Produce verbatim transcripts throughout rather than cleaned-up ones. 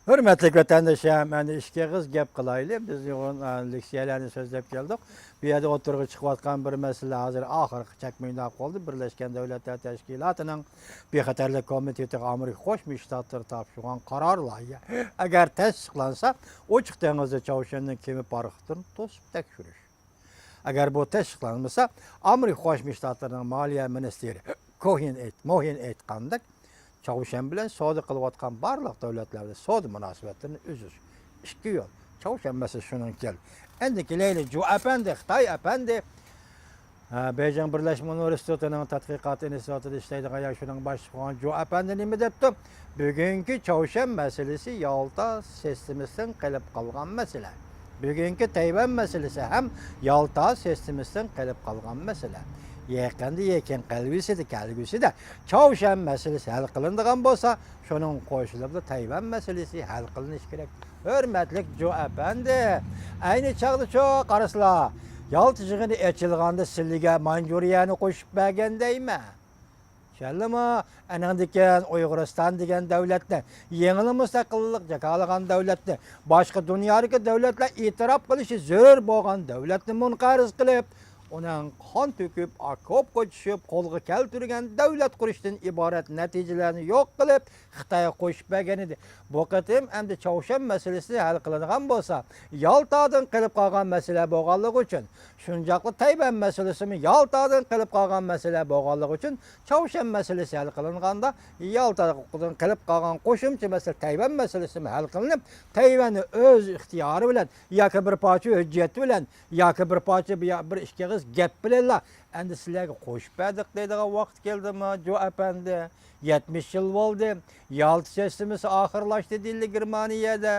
ھۆرمەتلىك ۋەتەنداشلار، ئەمدى ئىككى ئېغىز گەپ قىلايلى. بىز نۇرغۇن، ئە، لېكسىيەلەرنى سۆزلەپ كەلدۇق. بۇ يەردە ئوتتۇرىغا چىقىۋاتقان بىر مەسىلە ھازىر ئاخىرقى چەك مۇنداق بولدى. بىرلەشكەن دۆلەتلەر تەشكىلاتىنىڭ بىخەتەرلىك كومىتېتىغا ئامېرىكا قوشما شتاتلىرى تاپشۇرغان قارار لايىھە ئەگەر تەستىقلانسا، ئوچۇق دېڭىزدا چاۋشيەننىڭ كېمە پاراخوتلىرىنى توسۇپ تەكشۈرۈش. ئەگەر بۇ تەستىقلانمىسا، ئامېرىكا قوشما شتاتلىرىنىڭ مالىيە مىنىستىرى كوھىن ئېيت-، موھىن ئېيتقاندەك، چاۋشيەن بىلەن سودا قىلىۋاتقان بارلىق دۆلەتلەر بىلەن سودا مۇناسىۋەتلىرىنى ئۈزۈش. ئىككى يول. چاۋشيەن مەسىلىسى شۇنىڭ كەل. ئەمدى كېلەيلى، جۇ ئەپەندى، خىتاي ئەپەندى، ھە، بېيجىڭ بىرلەشمە ئۇنىۋېرسىتېتىنىڭ تەتقىقات ئىنستىتۇتىدا ئىشلەيدىغان ياكى شۇنىڭ باشلىقى بولغان جۇ ئەپەندى نېمە دەپتۇ؟ بۈگۈنكى چاۋشيەن مەسىلىسى يالتا سىستېمىسىدىن قېلىپ قالغان مەسىلە. بۈگۈنكى تەيۋەن مەسىلىسى ھەم يالتا سىستېمىسىدىن قېلىپ قالغان مەسىلە. يېقىندا، يېقىن قەلبىسىدە، كەلگۈسىدە چاۋشيەن مەسىلىسى ھەل قىلىنىدىغان بولسا، شۇنىڭغا قوشۇلۇپلا تەيۋەن مەسىلىسى ھەل قىلىنىشى كېرەك. ھۆرمەتلىك جۇ ئەپەندى، ئەينى چاغدىچۇ قارىسىلا، يالتا يىغىنى ئېچىلغاندا سىلىگە مانجۇرىيەنى قوشۇپ بەرگەن دەيمەن. چۈشەندىڭمۇ؟ ئەنىڭدىكىن ئۇيغۇرىستان دېگەن دۆلەتنى، يېڭىلا مۇستەقىللىق جاكارلىغان دۆلەتنى، باشقا دۇنيادىكى دۆلەتلەر ئېتىراپ قىلىشى زۆرۈر بولغان دۆلەتنى مۇنقەرز قىلىپ، ئۇنىڭ قان تۆكۈپ، ئاكوپ قوچۇشۇپ، قولغا كەلتۈرگەن دۆلەت قۇرۇشتىن ئىبارەت نەتىجىلەرنى يوق قىلىپ، خىتايغا قوشۇپ بەرگەن ئىدى. بۇ قېتىم ئەمدى چاۋشيەن مەسىلىسى ھەل قىلىنغان بولسا، يالتادىن قېلىپ قالغان مەسىلە بولغانلىقى ئۈچۈن، شۇنچاقلا تەيۋەن مەسىلىسىمۇ يالتادىن قېلىپ قالغان مەسىلە بولغانلىقى ئۈچۈن، چاۋشيەن مەسىلىسى ھەل قىلىنغاندا، يالتادىن قېلىپ قالغان قوشۇمچە مەسىلە تەيۋەن مەسىلىسىمۇ ھەل قىلىنىپ، تەيۋەننى ئۆز ئىختىيارى بىلەن ياكى بىر پارچە ھۆججەت بىلەن ياكى بىر پارچە بىر، بىر ئىككى ئېغىز گەپ بىلەنلا ئەمدى سىلەرگە قوشۇپ بەردۇق دەيدىغان ۋاقىت كەلدىمۇ، جۇ ئەپەندى؟ يەتمىش يىل بولدى. يالتا سىستېمىسى ئاخىرلاشتى دېيىلدى گېرمانىيەدە.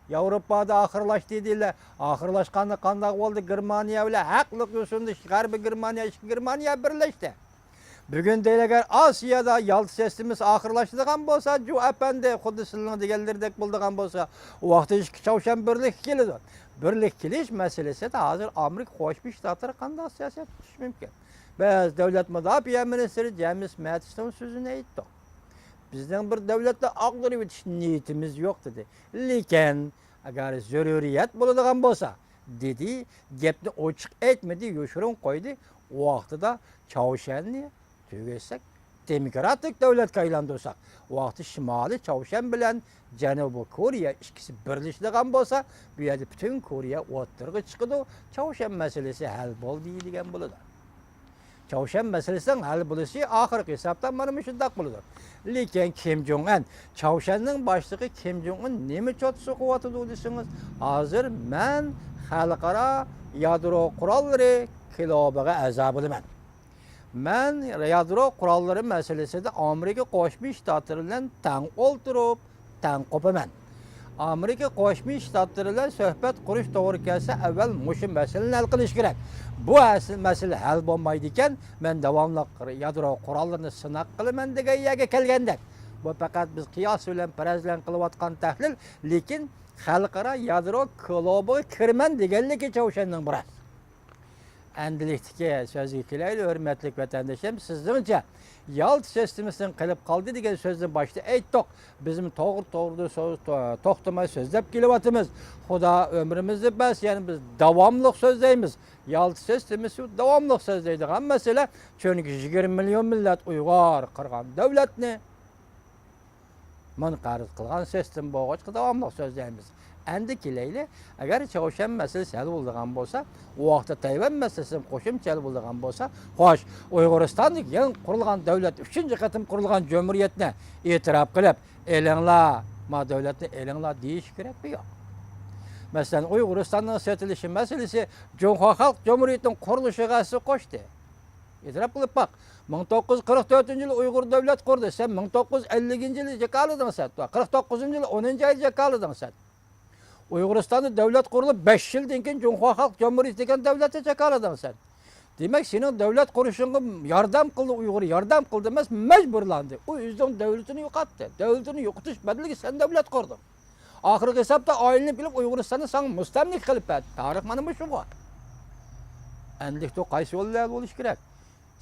ياۋروپادا ئاخىرلاشتى دېيىلدى. ئاخىرلاشقاندا قانداق بولدى؟ گېرمانىيە بىلەن ھەقلىق يوسۇندا غەربىي گېرمانىيە، ئىچكى گېرمانىيە بىرلەشتى. بۈگۈن دەيلى ئەگەر ئاسىيادا يالتا سىستېمىسى ئاخىرلاشىدىغان بولسا، جۇ ئەپەندى، خۇددى سىلىنىڭ دېگەنلىرىدەك بولىدىغان بولسا، ئۇ ۋاقىتتا ئىككى چاۋشيەن بىرلىككە كېلىدۇ. بىرلىككە كېلىش مەسىلىسىدە ھازىر ئامېرىكا قوشما شتاتلىرى قانداق سىياسەت تۇتۇشى مۇمكىن؟ بىز دۆلەت مۇداپىئە مىنىستىرى جېيمىس مەتىسنىڭ سۆزىنى ئېيتتۇق. بىزنىڭ بىر دۆلەتنى ئاغدۇرۇۋېتىش نىيىتىمىز يوق، دېدى. لېكىن، ئەگەر زۆرۈرىيەت بولىدىغان بولسا، دېدى، گەپنى ئوچۇق ئېيتمىدى، يوشۇرۇن قويدى. ۋاقتىدا چاۋشيەننى تۈگەتسەك، دېموكراتىك دۆلەتكە ئايلاندۇرساق، ۋاقتى شىمالىي چاۋشيەن بىلەن جەنۇبىي كورېيە ئىككىسى بىرلىشىدىغان بولسا، بۇ يەردە پۈتۈن كورېيە ئوتتۇرىغا چىقىدۇ، چاۋشيەن مەسىلىسى ھەل بولدى دېگەن بولىدۇ. چاۋشيەن مەسىلىسىنىڭ ھەل بولۇشى ئاخىرقى ھېسابتا مانا مۇشۇنداق بولىدۇ. لېكىن كىم جوڭ ئەن، چاۋشيەننىڭ باشلىقى كىم جوڭ ئۇن نېمە چوت سوقۇۋاتىدۇ دېسىڭىز، ھازىر مەن خەلقئارا يادرو قوراللىرى كلۇبىغا ئەزا بولىمەن. مەن يادرو قوراللىرى مەسىلىسىدە ئامېرىكا قوشما شتاتلىرى بىلەن تەڭ ئولتۇرۇپ، تەڭ قوپىمەن. ئامېرىكا قوشما شتاتلىرى بىلەن سۆھبەت قۇرۇش توغرا كەلسە، ئەۋۋەل مۇشۇ مەسىلىنى ھەل قىلىش كېرەك. بۇ ھەس-، مەسىلە ھەل بولمايدىكەن، مەن داۋاملىق يادرو قوراللىرىنى سىناق قىلىمەن دېگەن يەرگە كەلگەندەك. بۇ پەقەت بىز قىياس بىلەن، پەرەز بىلەن قىلىۋاتقان تەھلىل، لېكىن خەلقئارا يادرو كلۇبىغا كىرىمەن دېگەنلىكى چاۋشيەننىڭ بىراز. ئەمدىلىكتىكى سۆزگە كېلەيلى، ھۆرمەتلىك ۋەتەندىشىم، سىزنىڭچە يالتا سىستېمىسىدىن قېلىپ قالدى دېگەن سۆزنى باشتا ئېيتتۇق. بىزمۇ توغرا، توغرا سۆز، تو-، توختىماي سۆزلەپ كېلىۋاتىمىز. خۇدا ئۆمرىمىزنى بەرسە، يەنە بىز داۋاملىق سۆزلەيمىز. يالتا سىستېمىسى داۋاملىق سۆزلەيدىغان مەسىلە. چۈنكى يىگىرمە مىليون مىللەت ئۇيغۇر قىرغان دۆلەتنى مۇنقەرز قىلغان سىستېما بولغاچقا داۋاملىق سۆزلەيمىز. ئەمدى كېلەيلى، ئەگەر چاۋشيەن مەسىلىسى ھەل بولىدىغان بولسا، ئۇ ۋاقىتتا تەيۋەن مەسىلىسى قوشۇمچە ھەل بولىدىغان بولسا، خوش، ئۇيغۇرىستاندىكى يېڭى قۇرۇلغان دۆلەت، ئۈچىنچى قېتىم قۇرۇلغان جۇمھۇرىيەتنى ئېتىراپ قىلىپ، ئېلىڭلار، ما دۆلەتنى ئېلىڭلار دېيىش كېرەكمۇ يوق؟ مەسىلەن، ئۇيغۇرىستاننىڭ سېتىلىشى مەسىلىسى جۇڭخۇا خەلق جۇمھۇرىيىتىنىڭ قۇرۇلۇشىغا ھەسسە قوشتى. ئېتىراپ قىلىپ باق. مىڭ توققۇز يۈز قىرىق تۆتىنچى يىلى ئۇيغۇر دۆلەت قۇردى. سەن مىڭ توققۇز يۈز ئەللىكىنچى يىلى جاكارلىدىڭ سەن. قىرىق توققۇزىنچى يىلى ئونىنچى ئايدا جاكارلىدىڭ سەن. ئۇيغۇرىستاندا دۆلەت قۇرۇلۇپ، بەش يىلدىن كېيىن جۇڭخۇا خەلق جۇمھۇرىيىتى دېگەن دۆلەتنى جاكارلىدىڭ سەن. دېمەك، سېنىڭ دۆلەت قۇرۇشۇڭغا ياردەم قىلدى ئۇيغۇر، ياردەم قىلدى ئەمەس، مەجبۇرلاندى. ئۇ ئۆزىنىڭ دۆلىتىنى يوقاتتى. دۆلىتىنى يوقىتىش بەدىلىگە سەن دۆلەت قۇردۇڭ. ئاخىرقى ھېسابتا ئايلىنىپ كېلىپ ئۇيغۇرىستاننى ساڭا مۇستەملىكە قىلىپ بەردى. تارىخ مانا مۇشۇغۇ. ئەمدىلىكتە قايسى يول بىلەن بولۇش كېرەك؟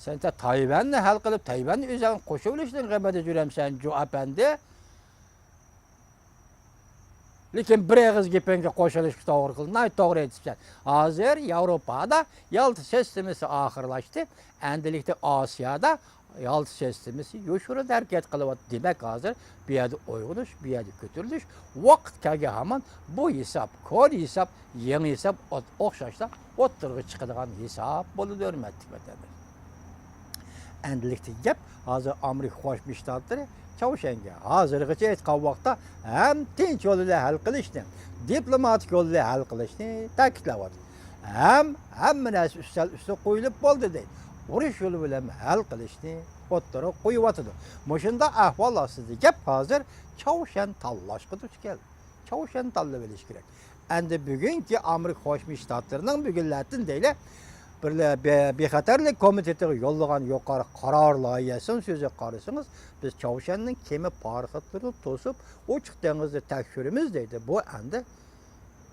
سەن تا-، تايۋەننى ھەل قىلىپ، تايۋەننى ئۆزۈڭگە قوشۇۋېلىشنىڭ غېمىدە يۈرەمسەن، جۇ ئەپەندى؟ لېكىن بىر ئېغىز گېپىڭگە قوشۇلۇشقا توغرا قىلدى. ناھايىتى توغرا ئېيتىپسەن. ھازىر ياۋروپادا يالتا سىستېمىسى ئاخىرلاشتى. ئەمدىلىكتە ئاسىيادا يالتا سىستېمىسى يوشۇرۇن ھەرىكەت قىلىۋاتىدۇ. دېمەك، ھازىر بۇ يەردە ئويغىنىش، بۇ يەردە كۆتۈرۈلۈش، ۋاقىت كەلگەن ھامان بۇ ھېساب، كونا ھېساب، يېڭى ھېساب ئوت-، ئوخشاشلا ئوتتۇرىغا چىقىدىغان ھېساب بولىدۇ، ھۆرمەتلىك ۋەتەنداشلار. ئەمدىلىكتىكى گەپ، ھازىر ئامېرىكا قوشما شتاتلىرى چاۋشيەنگە ھازىرغىچە ئېيتقان ۋاقىتتا ھەم تىنچ يول بىلەن ھەل قىلىشنى، دىپلوماتىك يول بىلەن ھەل قىلىشنى تەكىتلەۋاتىدۇ. ھەم ھەممە نەرسە ئۈستەل ئۈستىگە قويۇلۇپ بولدى دەيدۇ. ئۇرۇش يولى بىلەن ھەل قىلىشنى ئوتتۇرىغا قويۇۋاتىدۇ. مۇشۇنداق ئەھۋال ئاستىدا گەپ ھازىر چاۋشيەن تاللاشقا دۇچ كەلدى. چاۋشيەن تاللىۋېلىش كېرەك. ئەمدى بۈگۈنكى ئامېرىكا قوشما شتاتلىرىنىڭ بۈگۈنلەتىن دەيلى، بىر، بىخەتەرلىك كومىتېتىغا يوللىغان يۇقىرى قارار لايىھەسىنىڭ سۆزىگە قارىسىڭىز، بىز چاۋشيەننىڭ كېمە پاراخوتلىرىنى توسۇپ، ئوچۇق دېڭىزدا تەكشۈرىمىز دەيدۇ. بۇ ئەمدى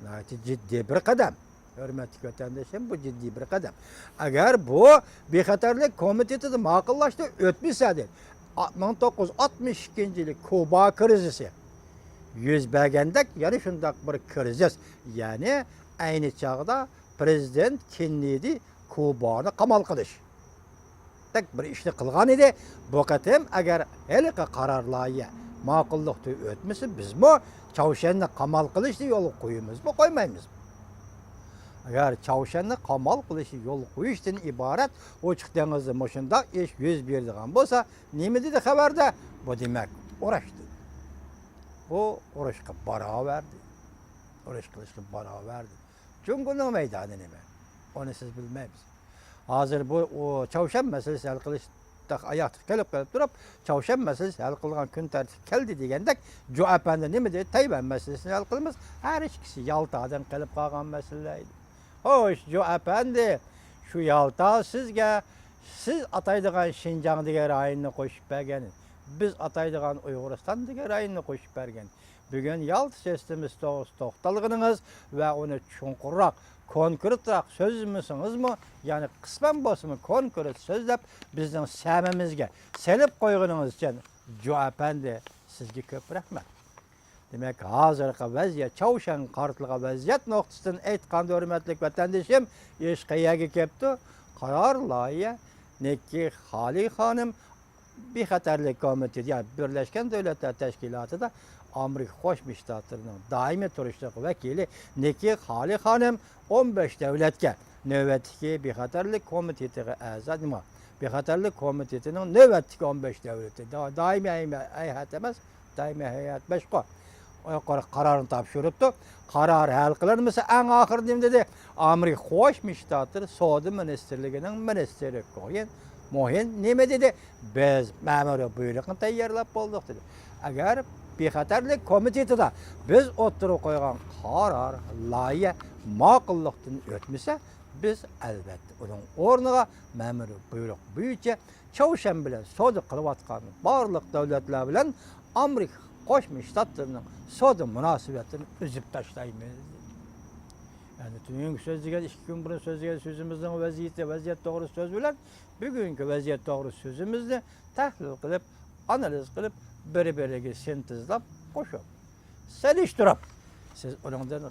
ناھايىتى جىددىي بىر قەدەم. ھۆرمەتلىك ۋەتەنداشلىرىم، بۇ جىددىي بىر قەدەم. ئەگەر بۇ بىخەتەرلىك كومىتېتىدا ماقۇللاشنى ئۆتمىسە، دەيدۇ، مىڭ توققۇز يۈز ئاتمىش ئىككىنچى يىلى كۇبا كىرىزىسى يۈز بەرگەندەك، يەنە شۇنداق بىر كىرىزىس، يەنى ئەينى چاغدا پرېزىدېنت كېننېدى كۇبانى قامال قىلىشتەك بىر ئىشنى قىلغان ئىدى. بۇ قېتىم ئەگەر ھېلىقى قارار لايىھە ماقۇللۇقتىن ئۆتمىسە، بىزمۇ چاۋشيەننى قامال قىلىشنى يولغا قويىمىزمۇ، قويمايمىزمۇ؟ ئەگەر چاۋشيەننى قامال قىلىشنى يولغا قويۇشتىن ئىبارەت ئوچۇق دېڭىزدا مۇشۇنداق ئىش يۈز بېرىدىغان بولسا، نېمە دېدى خەۋەردە؟ بۇ دېمەك ئۇرۇش دېدى. بۇ ئۇرۇشقا باراۋەر دېدى. ئۇرۇش قىلىشقا باراۋەر دېدى. جۇڭگونىڭ مەيدانى نېمە؟ ئۇنى سىز بىلمەيمىز. ھازىر بۇ، ئۇ، چاۋشيەن مەسىلىسى ھەل قىلىش ئاياقتا قېلىپ، قېلىپ تۇرۇپ، چاۋشيەن مەسىلىسى ھەل قىلىدىغان كۈن تەرتىپكە كەلدى دېگەندەك، جو ئەپەندى نېمە دېدى؟ تەيۋەن مەسىلىسىنى ھەل قىلىمىز. ھەر ئىككىسى يالتادىن قېلىپ قالغان مەسىلىلەر ئىدى. خوش، جو ئەپەندى، شۇ يالتا سىزگە سىز ئاتايدىغان شىنجاڭ دېگەن رايوننى قوشۇپ بەرگەن، بىز ئاتايدىغان ئۇيغۇرىستان دېگەن رايوننى قوشۇپ بەرگەن. بۈگۈن يالتا سىستېمىسى توغرىسىدا توختالغىنىڭىز ۋە ئۇنى چوڭقۇرراق، كونكرېتراق سۆزلىمىسىڭىزمۇ، يەنى قىسمەن بولسىمۇ كونكرېت سۆزلەپ، بىزنىڭ سەمىمىزگە سېلىپ قويغىنىڭىز ئۈچۈن، جو ئەپەندى، سىزگە كۆپ رەھمەت. دېمەك، ھازىرقى ۋەزىيەت، چاۋشيەنگە قارىتىلغان ۋەزىيەت نۇقتىسىدىن ئېيتقاندا، ھۆرمەتلىك ۋەتەندىشىم، ئىش قەيەرگە كېلىپتۇ؟ قارار لايىھە نىككى خالى خانىم بىخەتەرلىك كومىتېتى، يا بىرلەشكەن دۆلەتلەر تەشكىلاتىدا ئامېرىكا قوشما شتاتلىرىنىڭ دائىمىي تۇرۇشلۇق ۋەكىلى نىككى خالى خانىم ئون بەش دۆلەتكە نۆۋەتتىكى بىخەتەرلىك كومىتېتىغا ئەزا، نېمە، بىخەتەرلىك كومىتېتىنىڭ نۆۋەتتىكى ئون بەش دۆلىتى، دا-، دائىمىي ھەي-، ھەيئەت ئەمەس، دائىمىي ھەيئەت بەشقۇ. ئۇ يۇقىرى قارارنى تاپشۇرۇپتۇ. قارار ھەل قىلىنمىسا، ئەڭ ئاخىرىدا نېمە دېدى؟ ئامېرىكا قوشما شتاتلىرى سودا مىنىستىرلىكىنىڭ مىنىستىرى كوھېن موھىن نېمە دېدى؟ بىز مەمۇرىي بۇيرۇقنى تەييارلاپ بولدۇق، دېدى. ئەگەر بىخەتەرلىك كومىتېتىدا بىز ئوتتۇرىغا قويغان قارار لايىھە ماقۇللۇقتىن ئۆتمىسە، بىز ئەلۋەتتە ئۇنىڭ ئورنىغا مەمۇرىي بۇيرۇق بويىچە چاۋشيەن بىلەن سودا قىلىۋاتقان بارلىق دۆلەتلەر بىلەن ئامېرىكا قوشما شتاتلىرىنىڭ سودا مۇناسىۋەتلىرىنى ئۈزۈپ تاشلايمىز. يەنى تۈنۈگۈن سۆزلىگەن، ئىككى كۈن بۇرۇن سۆزلىگەن سۆزىمىزنىڭ ۋەزىيىتى، ۋەزىيەت توغرىسىدا سۆز بىلەن بۈگۈنكى ۋەزىيەت توغرىسىدا سۆزىمىزنى تەھلىل قىلىپ، ئانالىز قىلىپ، بىر-بىرىگە سىنتېزلاپ، قوشۇپ، سېلىشتۇرۇپ، سىز ئۇنىڭدىن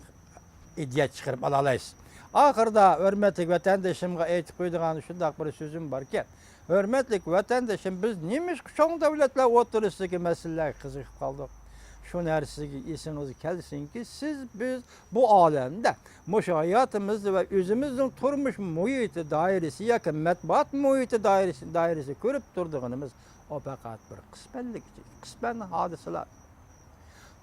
ئىدىيە چىقىرىپ ئالالايسىز. ئاخىرىدا، ھۆرمەتلىك ۋەتەندىشىمغا ئېيتىپ قويىدىغان شۇنداق بىر سۆزۈم باركى، ھۆرمەتلىك ۋەتەندىشىم، بىز نېمىشقا چوڭ دۆلەتلەر ئوتتۇرىسىدىكى مەسىلىلەرگە قىزىقىپ قالدۇق؟ شۇ نەرسىگە ئېسىڭىزگە كەلسۇنكى، سىز، بىز بۇ ئالەمدە، مۇشۇ ھاياتىمىزدا ۋە ئۆزىمىزنىڭ تۇرمۇش مۇھىتى دائىرىسى ياكى مەتبۇئات مۇھىتى دائىرىسى، دائىرىسى كۆرۈپ تۇرىدىغىنىمىز، ئۇ پەقەت بىر قىسمەنلىك، قىسمەن ھادىسىلەر.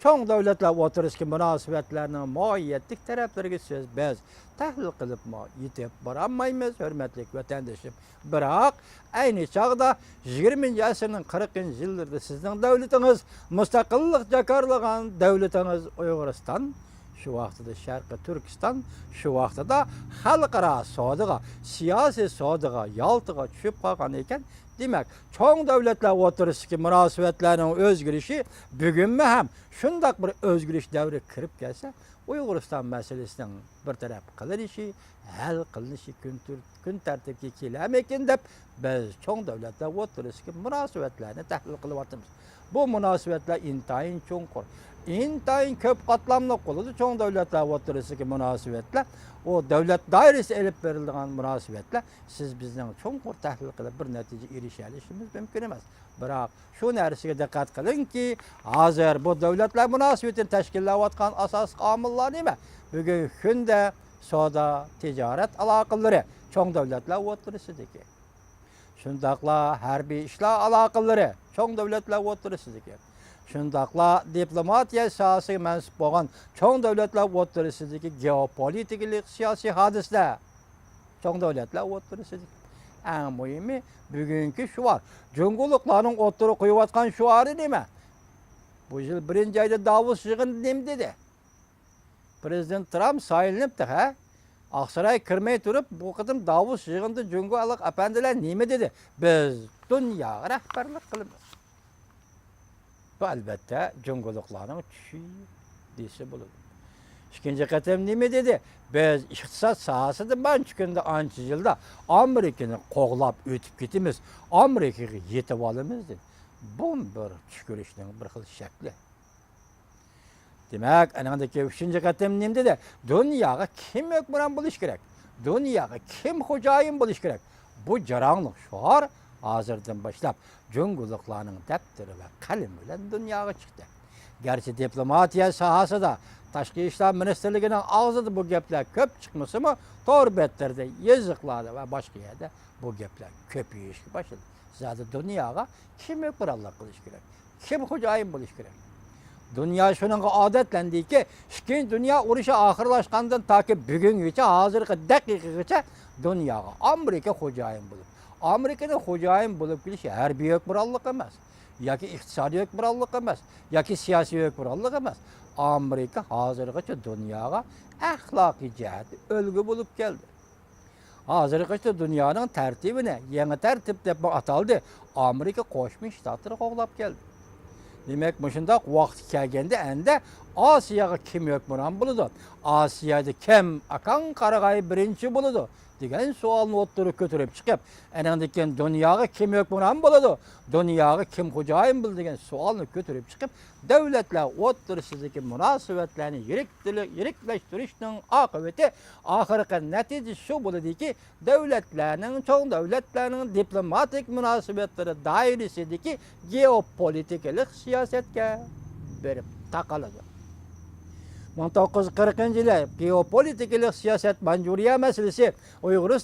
چوڭ دۆلەتلەر ئوتتۇرىسىدىكى مۇناسىۋەتلەرنىڭ ماھىيەتلىك تەرەپلىرىگە سىز، بىز تەھلىل قىلىپمۇ يېتىپ بارالمايمىز، ھۆرمەتلىك ۋەتەندىشىم. بىراق، ئەينى چاغدا يىگىرمىنچى ئەسىرنىڭ قىرىقىنچى يىللىرىدا سىزنىڭ دۆلىتىڭىز، مۇستەقىللىق جاكارلىغان دۆلىتىڭىز ئۇيغۇرىستان، شۇ ۋاقتىدا شەرقىي تۈركىستان، شۇ ۋاقتىدا خەلقئارا سودىغا، سىياسىي سودىغا يالتىغا چۈشۈپ قالغان ئىكەن. دېمەك، چوڭ دۆلەتلەر ئوتتۇرىسىدىكى مۇناسىۋەتلەرنىڭ ئۆزگىرىشى بۈگۈنمۇ ھەم شۇنداق بىر ئۆزگىرىش دەۋرىگە كىرىپ كەلسە، ئۇيغۇرىستان مەسىلىسىنىڭ بىر تەرەپ قىلىنىشى، ھەل قىلىنىشى كۈن تۈر-، كۈن تەرتىپكە كېلەرمىكىن دەپ، بىز چوڭ دۆلەتلەر ئوتتۇرىسىدىكى مۇناسىۋەتلەرنى تەھلىل قىلىۋاتىمىز. بۇ مۇناسىۋەتلەر ئىنتايىن چوڭقۇر. ئىنتايىن كۆپ قاتلاملىق بولىدۇ. چوڭ دۆلەتلەر ئوتتۇرىسىدىكى مۇناسىۋەتلەر، ئۇ دۆلەت دائىرىسىدە ئېلىپ بېرىلىدىغان مۇناسىۋەتلەر، سىز بىزنىڭ چوڭقۇر تەھلىل قىلىپ بىر نەتىجە ئېرىشەلىشىمىز مۇمكىن ئەمەس. بىراق شۇ نەرسىگە دىققەت قىلىڭكى، ھازىر بۇ دۆلەتلەر مۇناسىۋىتىنى تەشكىللەۋاتقان ئاساسلىق ئامىللار نېمە؟ بۈگۈنكى كۈندە سودا، تىجارەت ئالاقىلىرى چوڭ دۆلەتلەر ئوتتۇرىسىدىكى. شۇنداقلا ھەربىي ئىشلار ئالاقىلىرى چوڭ دۆلەتلەر ئوتتۇرىسىدىكى. شۇنداقلا دىپلوماتىيە ساھەسىگە مەنسۇپ بولغان چوڭ دۆلەتلەر ئوتتۇرىسىدىكى گېئوپولىتىكىلىق سىياسىي ھادىسىلەر چوڭ دۆلەتلەر ئوتتۇرىسىدىكى. ئەڭ مۇھىمى، بۈگۈنكى شوئار. جۇڭگولۇقلارنىڭ ئوتتۇرىغا قويۇۋاتقان شوئارى نېمە؟ بۇ يىل بىرىنچى ئايدا داۋوس يىغىنىدا نېمە دېدى؟ پرېزىدېنت ترامپ سايلىنىپتۇ، ھە؟ ئاقسارايغا كىرمەي تۇرۇپ، بۇ قېتىم داۋوس يىغىنىدا جۇڭگولۇق ئەپەندىلەر نېمە دېدى؟ بىز دۇنياغا رەھبەرلىك قىلىمىز. بۇ، ئەلۋەتتە، جۇڭگولۇقلارنىڭ چۈشى دېسە بولىدۇ. ئىككىنچى قېتىم نېمە دېدى؟ بىز ئىقتىساد ساھەسىدە مانچە كۈندە، ئانچە يىلدا ئامېرىكىنى قوغلاپ ئۆتۈپ كېتىمىز. ئامېرىكىغا يېتىۋالىمىز دېدى. بۇ بىر چۈش كۆرۈشنىڭ بىر خىل شەكلى. دېمەك، ئەنىڭدىكى ئۈچىنچى قېتىم نېمە دېدى؟ دۇنياغا كىم ھۆكۈمران بولۇش كېرەك؟ دۇنياغا كىم خوجايىن بولۇش كېرەك؟ بۇ جاراڭلىق شوئار ھازىردىن باشلاپ جۇڭگولۇقلارنىڭ دەپتىرى ۋە قەلىمى بىلەن دۇنياغا چىقتى. گەرچە دىپلوماتىيە ساھەسىدە، تاشقى ئىشلار مىنىستىرلىكىنىڭ ئاغزىدا بۇ گەپلەر كۆپ چىقمىسىمۇ، تور بەتلىرىدە، يېزىقلاردا ۋە باشقا يەردە بۇ گەپلەر كۆپىيىشكە باشلىدى. زادى دۇنياغا كىم ھۆكۈمرانلىق قىلىش كېرەك؟ كىم خوجايىن بولۇش كېرەك؟ دۇنيا شۇنىڭغا ئادەتلەندىكى، ئىككىنچى دۇنيا ئۇرۇشى ئاخىرلاشقاندىن تاكى بۈگۈنگىچە ھازىرقى دەقىقىگىچە دۇنياغا ئامېرىكا خوجايىن بولۇپ، ئامېرىكىنىڭ خوجايىن بولۇپ كېلىشى ھەربىي ھۆكۈمرانلىق ئەمەس، ياكى ئىقتىسادىي ھۆكۈمرانلىق ئەمەس، ياكى سىياسىي ھۆكۈمرانلىق ئەمەس. ئامېرىكا ھازىرغىچە دۇنياغا ئەخلاقىي جەھەتتە ئۈلگە بولۇپ كەلدى. ھازىرغىچە دۇنيانىڭ تەرتىپىنى يېڭى تەرتىپ دەپمۇ ئاتالدى، ئامېرىكا قوشما شتاتلىرى قوغلاپ كەلدى. دېمەك، مۇشۇنداق ۋاقتى كەلگەندە ئەندى ئاسىياغا كىم ھۆكۈمران بولىدۇ؟ ئاسىيادا كىم ئاكاڭ قارىغاي بىرىنچى بولىدۇ؟ دېگەن سوئالنى ئوتتۇرىغا كۆتۈرۈپ چىقىپ، ئەنىڭدىن كېيىن دۇنياغا كىم ھۆكۈمران بولىدۇ؟ دۇنياغا كىم خوجايىن بولىدۇ؟ دېگەن سوئالنى كۆتۈرۈپ چىقىپ، دۆلەتلەر ئوتتۇرىسىدىكى مۇناسىۋەتلەرنى يىرىك-، يىرىكلەشتۈرۈشنىڭ ئاقىۋىتى، ئاخىرقى نەتىجىسى شۇ بولىدۇكى، دۆلەتلەرنىڭ، چوڭ دۆلەتلەرنىڭ دىپلوماتىك مۇناسىۋەتلىرى دائىرىسىدىكى گېئوپولىتىكىلىق سىياسەتكە بېرىپ تاقىلىدۇ. مىڭ توققۇز يۈز قىرىقىنچى يىلى گېئوپولىتىكىلىق سىياسەت مانجۇرىيە مەسىلىسى، ئۇيغۇرىستان